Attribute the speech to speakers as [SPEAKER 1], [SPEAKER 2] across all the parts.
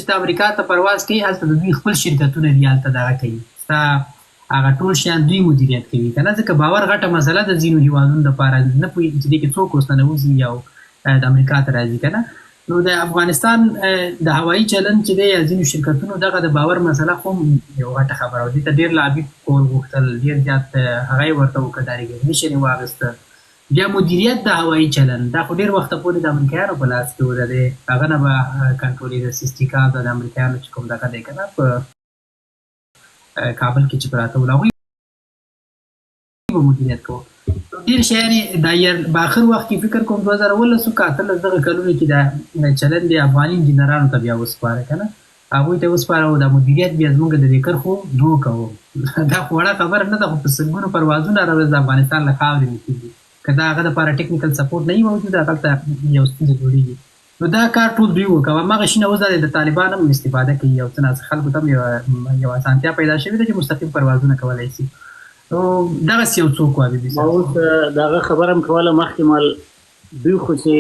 [SPEAKER 1] چې ته امریکا ته پرواز کوي، هلته د دوی خپل شرکتونه دي، هلته دغه کوي، ستا هغه ټول شیان دوی مدیریت کوي که نه. ځکه باور غټه مسله ده ځینو هیوادونو لپاره، نه پوهېږي چې دې کې څوک اوس ننوځي او د امریکا ته راځي که نه. نو د افغانستان د هوایي چلند چې دی یا ځینو شرکتونو دغه د باور مسله خو یو غټه خبره وه. دې ته ډېر لابي کول غوښتل، ډېر زیات هغه یې ورته وکړ، دا ریګنیشن یې واخیسته. بیا مدیریت د هوایي چلند دا خو ډېر وخته پورې د امریکایانو په لاس کې و، د دې هغه نه به کنټرولېده، سیستیکا د امریکایانو چې کوم دغه دی که نه په کابل کې چې پراته ول، هغوی به مدیریت کوو. ډیر شیان دا یر په اخر وخت کې فکر کوم 2017 که 18 دغه کلونو کې دا چلند د افغاني انجینرانو ته بیا وسپاره که نه، هغوی ته وسپاره او دا مدیریت بیا زموږ د دې کرښو دوه کوو. دا خو وړه خبره نه ده، خو په سلګونو پروازونه هره ورځ د افغانستان له خاورې نه کېږي، که دا هغه دپاره ټیکنیکل سپورټ نه وي موجود، هغلته یو ستونزه جوړېږي. نو دا کار ټول دوی وکړ. هماغه شي نه اوس دا دی د طالبان هم استفاده کوي او څه ناڅه خلکو ته هم یوه اسانتیا پیدا شوې ده چې مستقیم پروازونه کولای شي. نو دغسې یو څوک وه بي بي
[SPEAKER 2] ما اوس د هغه خبره هم کوله مخکې، مال دوی خو چې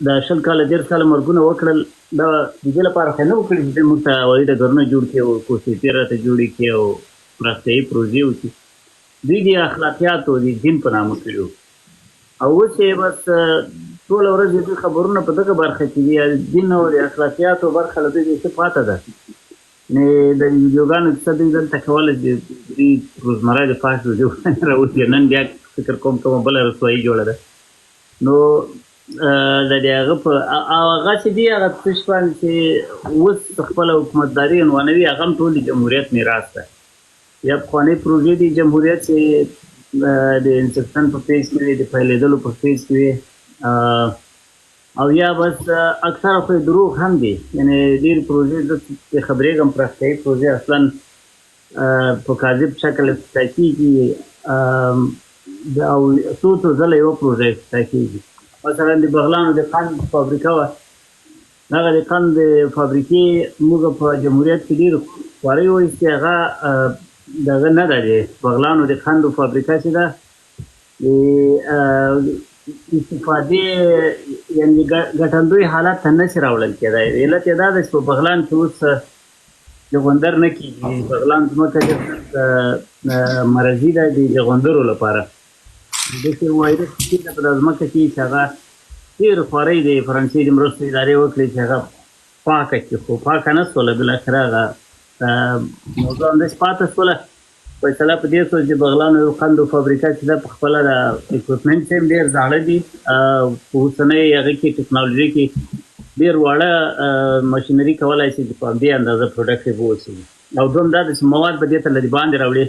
[SPEAKER 2] دا 20 کاله 30 کاله مرګونه وکړل، دا د دې لپاره خو نه وکړي چې دوی موږ ته هوایي ډګرونه جوړ کړي او کوسې راته جوړې کړي او پراختیایي پروژې وکړي. دوی د اخلاقیاتو د دین په نامه کړي وو او اوس یې بس ټوله ورځ د دوی خبرونه په دغه برخه کې دي. دین او د اخلاقیاتو برخه له دوی څه پاته ده؟ نه د ویډیوګانو کیسه دوی دلته کوله چې دوی روزمره د فاش ویډیوګانې راوځي. نن بیا فکر کوم کومه بله رسوایي جوړه ده. نو د دې هغه په او هغه چې دی هغه څه شي باندې چې اوس خپله حکومتداري عنوانوي، هغه هم ټول د جمهوریت میراث ده یا پخوانۍ پروژې دي جمهوریت چې د انسپشن په فیز کې وي، د پیلېدلو په فیز کې وي، او یا بس اکثره خو یې دروغ هم دي. یعنې ډېرې پروژې زه چې خبرېږم، پراختیایي پروژې اصلا په کاذب شکل افتتاح کېږي او څو څو ځله یوه پروژه افتتاح کېږي. مثلا د بغلانو د قند فابریکه وه، دغه د قند د فابریکې موږ په جمهوریت کې ډېر خوارۍ وایستې، هغه دغه نه ده. د بغلانو د قندو فابریکه چې ده د استفادې یعنې ګټندوی حالت ته نه شي راوړل کېدای. علت یې دا ده چې په بغلان کې اوس جغندر نه کېږي. بغلان ځمکه ډېر مرضي ده د جغندرو لپاره، داسې وایرس چې ده په دا ځمکه کې چې هغه ډېر خوارۍ د فرانسې د مرستو ادارې وکړې چې هغه پاکه کړي، خو پاکه نه سوله. بالاخره هغه موضوع همداسې پاته سوله. فیصله په دې سوه چې بغلانو یو قندو فابریکه چې ده په خپله د اکوپمنټ هم ډېر زاړه دي، په اوسنۍ هغه کې ټکنالوژي کې ډېر واړه ماشینري کولای شي چې په همدې اندازه پروډکټیو واوسي، او دوهم دا ده چې مواد به دې ته له دې باندې راوړي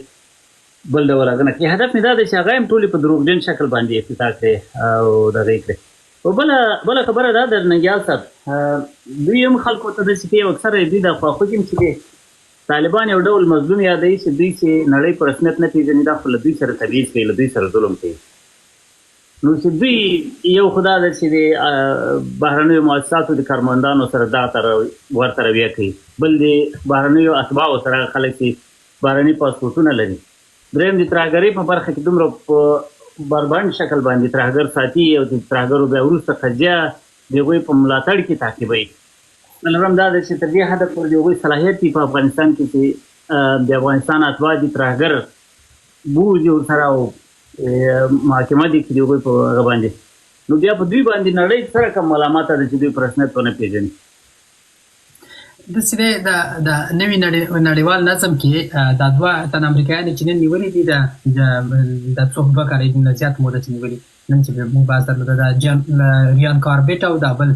[SPEAKER 2] بل ډول هغه نه کوي. هدف مې دا دی چې هغه هم ټولې په دروغجن شکل باندې افتتاح کړې او دغه یې کړې. او بله خبره دا ده ننګیال صاحب، دوی هم خلکو ته داسې کوي او اکثره یې دوی د خواخوږي هم چې دي طالبان یو ډول مظلوم یادوي چې دوی چې نړۍ په رسمیت نه پیژني دا خو له دوی سره تبعیض کوي، له دوی سره ظلم کوي. نو چې دوی یو خو دا ده چې د بهرنیو مؤسساتو د کارمندانو سره دا تر ورته رویه کوي، بل د بهرنیو اتباعو سره هغه خلک چې بهرني پاسپورټونه لري، دریم د ترهګرۍ په برخه کې دومره په بربنډ شکل باندې ترهګر ساتي او د ترهګرو بیا وروسته قضیه د هغوی په ملاتړ کې تعقیبوي. څلورم دا ده چې تر دې حده پورې د هغوی صلاحیت دی په افغانستان کې چې د افغانستان اتباع دي ترهګر بوځي ورسره او محاکمه دي کړي هغوی په هغه باندې. نو بیا په دوی باندې نړۍ څه رقم ملامته ده چې دوی په رسمیت ونه پېژني؟
[SPEAKER 1] داسې دی د د نوي نړیوال نظم کې دا دوه تنه امریکایان چې نن نیولي دي، د د څو 2 کاله نه زیات موده چې نیولي، نن چې موږ بحث درلوده، دا جان ریان کاربیټ او دا بل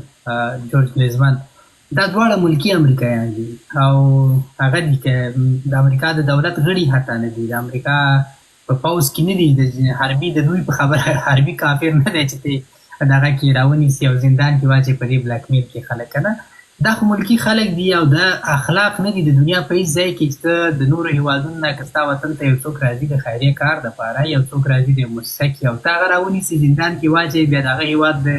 [SPEAKER 1] جورج ګلیزمن، دا دواړه ملکي امریکایان دي او هغه دي که د امریکا د دولت غړي حتی نه دي، د امریکا په پوځ کې نه دي، د حربي د دوی په خبره حربي کافر نه دی چې ته دغه کې راونیسي او زندان کې واچوي په دې بلک میل کې خلک که نه. دا خو ملکي خلک دي او دا اخلاق نه دي د دنیا په هیڅ ځای کې چې ته د نورو هیوادونو نه که ستا وطن ته یو څوک راځي د خیریه کار دپاره، یو څوک راځي د یو موسسه کې او ته هغه راونیسي زندان کې واچوي، بیا د هغه هیواد د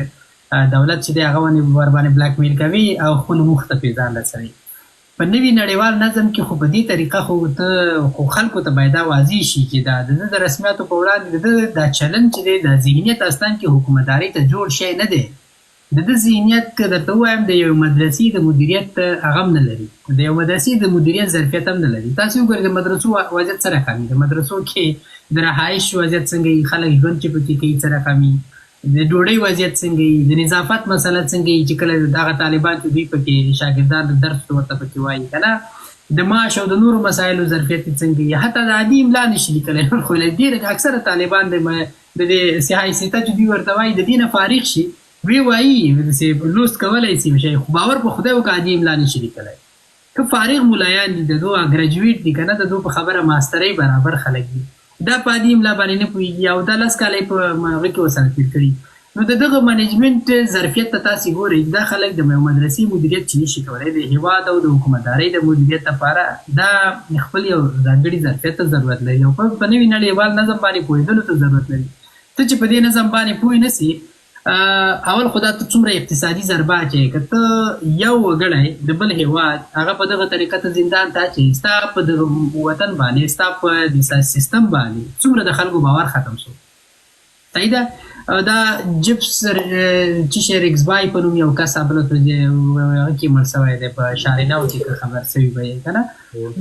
[SPEAKER 1] دولت چې دی هغه باندې ورباندې بلک میل کوي او خپلو موخو ته پرې ځان رسوي. په نوي نړیوال نظم کې خو په دې طریقه خو ته خو خلکو ته باید دا واضح شي چې دا د ده د رسمیاتو په وړاندې د ده دا چلند چې دی، دا ذهنیت اصلا کې حکومتدارۍ ته جوړ شی نه دی. د ده ذهنیت که درته ووایم د یوې مدرسې د مدیریت هغه هم نه لري، د یوې مدرسې د مدیریت ظرفیت هم نه لري. تاسو وګورئ د مدرسو وضعیت څه رقم وي، د مدرسو کې د رهایش وضعیت څنګه وي، خلک ژوند چې پکې کوي څه رقم وي، د ډوډۍ وضعیت څنګه وي، د نظافت مسله څنګه وي چې کله دغه طالبان چې دوی پکې شاګردان د درس ورته پکې وايي که نه، د معاش او د نورو مسایلو ظرفیت یې څنګه وي، حتی د عادي املا نشي لیکلی. نور خو له دې اکثره طالبان د د دې صحاح سته چې دوی ورته وايي د دې نه فارغ شي، وی وايي داسې لوست کولای سي شي، خو باور په خدای وکړه عادي املا نشي لیکلی. که فارغ ملایان دي، د دوه ګریجویټ دي که نه، د دوه په خبره ماسترۍ برابر خلک دي، دا په عادي املا باندې نه پوهېږي او دا 10 کاله یې په هغه کې ورسره تېر کړي. نو د دغه منیجمنټ ظرفیت ته تاسې ګورئ، دا خلک د یو مدرسې مدیریت چې نشي کولای، د هېواد او د حکومتدارۍ د مدیریت لپاره دا خپل یو ځانګړي ظرفیت ته ضرورت لري او په نوي نړیوال نظم باندې پوهېدلو ته ضرورت لري. ته چې په دې نظم باندې پوه نه سې، اول خو دا ته څومره اقتصادي ضربه اچوې، که ته یو وګړی د بل هېواد هغه په دغه طریقه ته زندان ته اچوې، ستا په دغه وطن باندې، ستا په سیستم باندې څومره د خلکو باور ختم سو. صحیح ده. دا جپس چې شی ریکسبای په نوم یو کس بل ورځ هغه کې مړ سوی دی په شاریناو کې، که خبر سوي به یې که نه.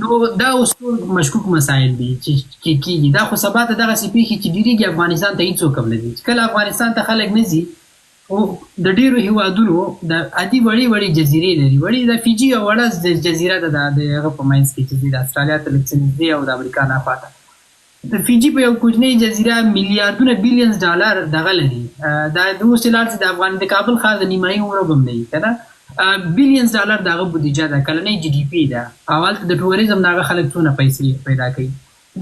[SPEAKER 1] نو دا اوس ټول مشکوک مسایل دي چې کېږي. دا خو سبا ته دغسې پېښې چې ډېرېږي، افغانستان ته هېڅوک هم نه ځي. چې کله افغانستان ته خلک نه ځي، خو د ډېرو هېوادونو د عادي وړې وړې جزیرې لري، وړې د فیجي یوه وړه جزیره ده د هغه په منځ کې چې د استرالیا ته لږ څه نږدې او د امریکا نه خواته، د فیجي په یو کوچنۍ جزیره میلیاردونه بیلینز ډالر دغه لري. دا د اوس چې لاړ شي د افغان د کابل ښار د نیمایي عمر به هم نه وي که نه، بیلینز ډالر د هغه بودیجه ده، کلنۍ جي ډي پي ده، او هلته د ټوریزم نه هغه خلک څونه پیسې پیدا کوي.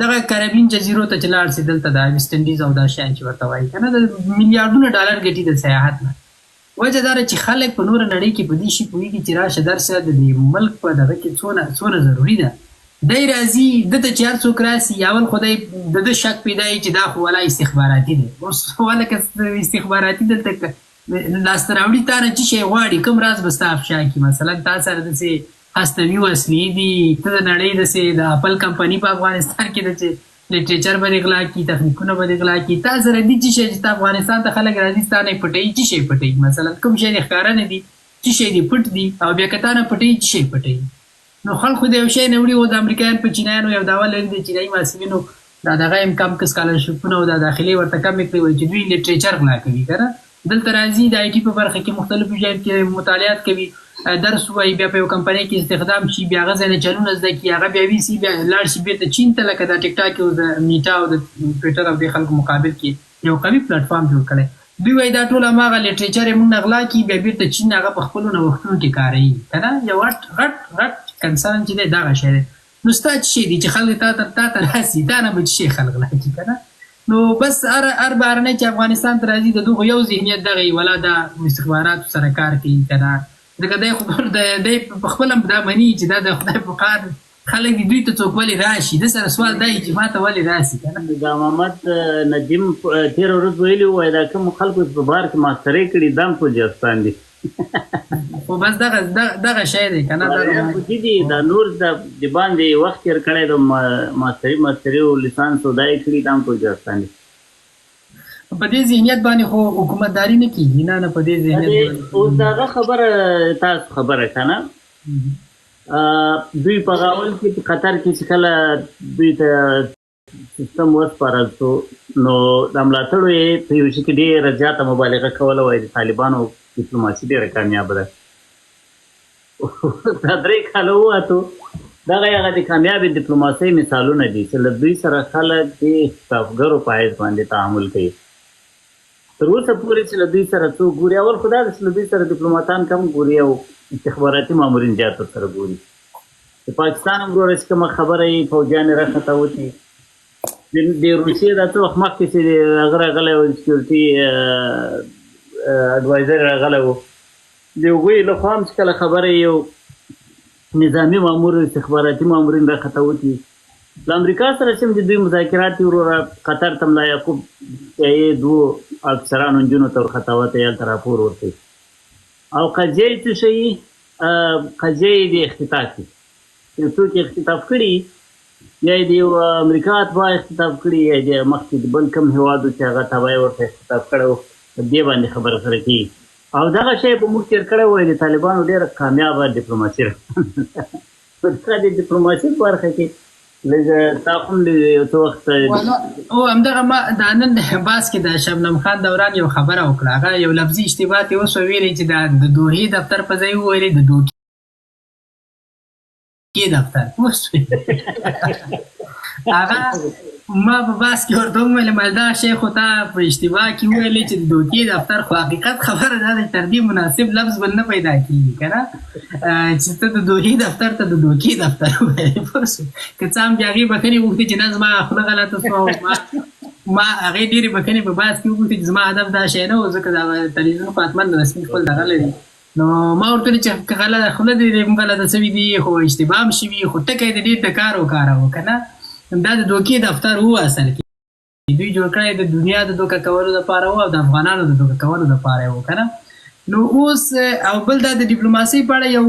[SPEAKER 1] دغه کارابین جزیرو ته چې لاړ شي، دلته د ویسټ انډیز او دا شیان چې ورته وایي که نه، د میلیاردونه ډالر ګټي د سیاحت نه. وجه دا ده چې خلک په نوره نړۍ کې په دې شي پوهېږي چې راشه درشه د دې ملک په دغه کې څونه څونه ضروري ده. دی راځي ده ته چې هر څوک راسي، اول خو دی د ده شک پیدا وي چې دا خو ولا استخباراتي دی. اوس ولکه استخباراتي دلته لاسته راوړي، تا نه څه شی غواړي، کوم راز به ستا افشا کړي؟ مثلا تا سره داسې هستوي وسلې دي، ته د نړۍ داسې د اپل کمپني په افغانستان کې ده چې لټریچر به دې غلا کړي، تخنیکونه به دې غلا کړي، تا سره دي څه شی چې ته افغانستان ته خلک راځي ستا نه یې پټوي، څه شی پټوي؟ مثلا کوم شی دې ښکاره نه دي، څه شی دې پټ دي، او بیا که تا نه پټوي څه شی پټوي؟ نو خلک خو د یو شی نه وړي. او د امریکایان په چینایانو یو دعوه لري، د چینایي محصلینو دا دغه هم کم که سکالرشپونه او دا داخلې ورته کمې کړې، وایي چې دوی لټریچر غلا کوي که نه. دلته راځي د آی ټي په برخه کې مختلفو ځایونو کې مطالعات کوي، درس ووایي، بیا په یو کمپنۍ کې استخدام شي، بیا هغه ځای نه چلونه زده کړي، هغه بیا ویسي، بیا لاړ شي بېرته چین ته. لکه دا ټیک ټاک اوس د میټا او د ټویټر او دې خلکو مقابل کې یو قوي پلټفارم جوړ کړی. دوی وایي دا ټول هماغه لټریچر یې موږ نه غلا کړي، بیا بېرته چین هغه په خپلو نوښتونو کې کاروي که نه. یو غټ غټ غټ کنسرن چې دی دغه شی دی. نو ستا څه شی دي چې خلک تا ته راسي، تا نه به څه شی خلک غلا کړي که نه؟ نو بس هر بهرنی چې افغانستان ته راځي، د دغو یو ذهنیت دغه وي، ولا دا استخباراتو سره کار کوي که نه. ځکه دی خو دی په خپله دا مني چې دا د خدای په قهر خلک دي، دوی ته څوک ولې راشي؟ ده سره سوال دا چې ما ته ولې راسي که نه.
[SPEAKER 2] دا محمد ندیم تېره ورځ ویلي وو، دا کوم خلکو چې په بهر کې ماسترۍ کړي، دا هم پوځیاستان دي.
[SPEAKER 1] خو بس دغه شی دی که نه، دغه
[SPEAKER 2] پوځي دي. دا نور د باندې وخت تېر کړی، د ماستري او لیسانس او دا یې کړي، دا هم پوځیاستان دي.
[SPEAKER 1] په دې ذهنیت باندې خو حکومتداري نه کیږي، نه نه، په دې ذهنیت.
[SPEAKER 2] اوس دغه خبره تاسو خبره که نه، دوی په غاول کې په قطر کې چې کله دوی ته سیستم وسپارل شو، نو د ملاتړو یې په یو شي کې ډېره زیاته مبالغه کوله، وایي د طالبانو ډیپلوماسي ډېره کامیابه ده. دا 3 کاله ووتو، دغه هغه د کامیابې ډیپلوماسۍ مثالونه دي چې له دوی سره خلک د اختطافګرو په حیث باندې تعامل کوي. تر اوسه پورې چې له دوی سره څوک ګوري، اول خو دا ده چې له دوی سره ډیپلوماتان کم ګوري او استخباراتي مامورین زیات ورسره ګوري. د پاکستان هم وروره چې کومه خبره یې فوجیان یې راختوتي، د روسیې دا څه وخت مخکې چې هغه راغلی و، security adviser راغلی و، د هغوی له خوا هم چې کله خبره یو نظامي مامور، استخباراتي مامورین راختوتي. له امریکا سره چې د دوی مذاکرات دي وروره، قطر ته ملا یعقوب یې دوو افسرانو نجونو ته ورختوتی، هلته راپور ورکوي او قضیه یې څه شي؟ قضیه یې د اختطاف دي، یو څوک یې اختطاف کړي، یا یې د یو امریکا اتباع اختطاف کړي، یا د مخکې د بل کوم هېواد چې هغه تبع ورته اختطاف کړی و، په دې باندې خبره سره کېږي. او دغه شی به موږ تېر کړی وای، د طالبانو ډېره کامیابه ډیپلوماسي په دغه د ډیپلوماسي په برخه کې لږ تا هم یو څه وخت.
[SPEAKER 1] او همدغه ما د نن باس کې د شبنم خان دوران یو خبره وکړه، هغه یو لفظي اشتباه ترې وشوه، ویلې چې د دوحې دفتر په ځای وویلې د دوکې دفتر پوه شوې. هغه ما په باس کې ورته وویل ما دا شی خو تا په اشتباه کې وویلې چې د دوکې دفتر، خو حقیقت خبره دا ده چې تر دې مناسب لفظ بل نه پیدا کېږي که نه، چې ته د دوحې دفتر ته د دوکې دفتر وویلې پوه شوې. که څه هم بیا هغې بښنې وغوښتې چې نه زما خوله غلطه شوه، او ما هغې ډېرې بښنې په باس کې وغوښتې چې زما هدف دا شی نه و، ځکه دا تلویزیون خو حتما رسمي خپل دغه لري. نو ما ورته ویل چې که غلطه خوله دې هم غلطه سوي دي، خو اشتباه هم شوي، خو ټکی دې ډېر د کار وکاروه که نه دا د دوکې دفتر و، اصل کې دوی جوړ کړی د دنیا د دوکه کولو لپاره و او د افغانانو د دوکه کولو لپاره و که نه. نو اوس او بل دا د ډیپلوماسۍ په اړه یو